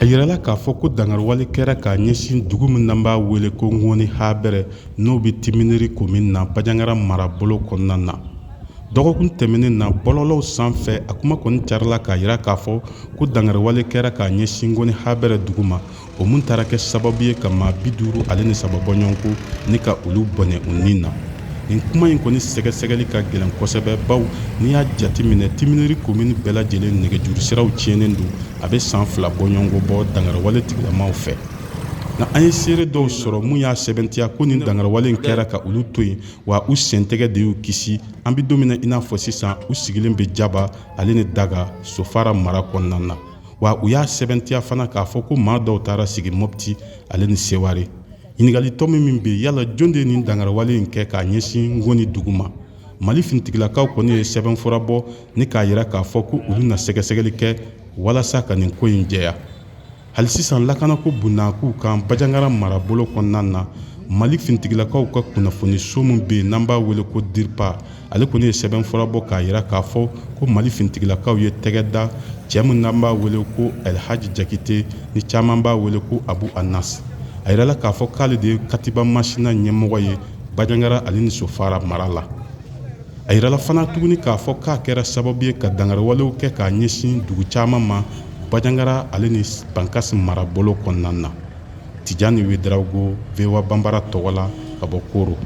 yirala k'a fɔ ko dankariwale kɛra k'a ɲɛsin dugu min n'an b'a wele ko Ŋɔni Habɛrɛ, n'o bɛ Timineri komin na, Bajangara marabolo kɔnɔna na. Dɔgɔkun tɛmɛnen na, bɔlɔlɔw sanfɛ, a kuma kɔni carila k'a yira k'a fɔ ko dankariwale kɛra k'a ɲɛsin Ŋɔni Habɛrɛ dugu ma, o mun taara kɛ sababu ye ka maa 53 bɔɲɔgɔnko ni ka olu bɔnɛ u ni na. Nin kuma in kɔni sɛgɛsɛgɛli ka gɛlɛn kosɛbɛ, baw n'i y'a jateminɛ, Timineri komini bɛɛ lajɛlen nɛgɛjuru siraw tiɲɛnen don a bɛ san 2 bɔɲɔgɔnko bɔ dankariwale tigilamaw fɛ. Nka an ye seere dɔw sɔrɔ mun y'a sɛbɛntiya ko nin dankariwale in kɛra ka olu to yen, wa u sentɛgɛ de y'u kisi. An bɛ don min na i n'a fɔ sisan, u sigilen bɛ Jaba ale ni Daga Sofara mara kɔnɔna na. Wa u y'a sɛbɛntiya fana k'a fɔ ko maa dɔw taara sigi Mɔpti ale ni Seware. Ɲininkali tɔ min bɛ yen, yala jɔn de ye nin dankariwale in kɛ k'a ɲɛsin Ngɔni dugu ma? Mali finitigilakaw kɔni ye sɛbɛnfura bɔ ni k'a yira k'a fɔ ko olu na sɛgɛsɛgɛli kɛ walasa ka nin ko in jɛya. Hali sisan, lakanako bunnakuw kan Bajangara marabolo kɔnɔna na, Mali finitigilakaw ka kunnafoniso min bɛ yen n'an b'a wele ko DIRPA, ale kɔni ye sɛbɛnfura bɔ k'a yira k'a fɔ ko Mali finitigilakaw ye tɛgɛ da cɛ min n'an b'a wele ko Elhaji Jakite, ni caman b'a wele ko Abu Anas. A yirala k'a fɔ k'ale de ye Katiba Masina ɲɛmɔgɔ ye Bajangara ale ni Sofara mara la. A yirala fana tuguni k'a fɔ k'a kɛra sababu ye ka dankariwalew kɛ k'a ɲɛsin dugu caman ma Bajangara ale ni Bankasi marabolo kɔnɔna na. Tijani Wedarawogo, VOA Banbara tɔgɔ la ka bɔ Koro.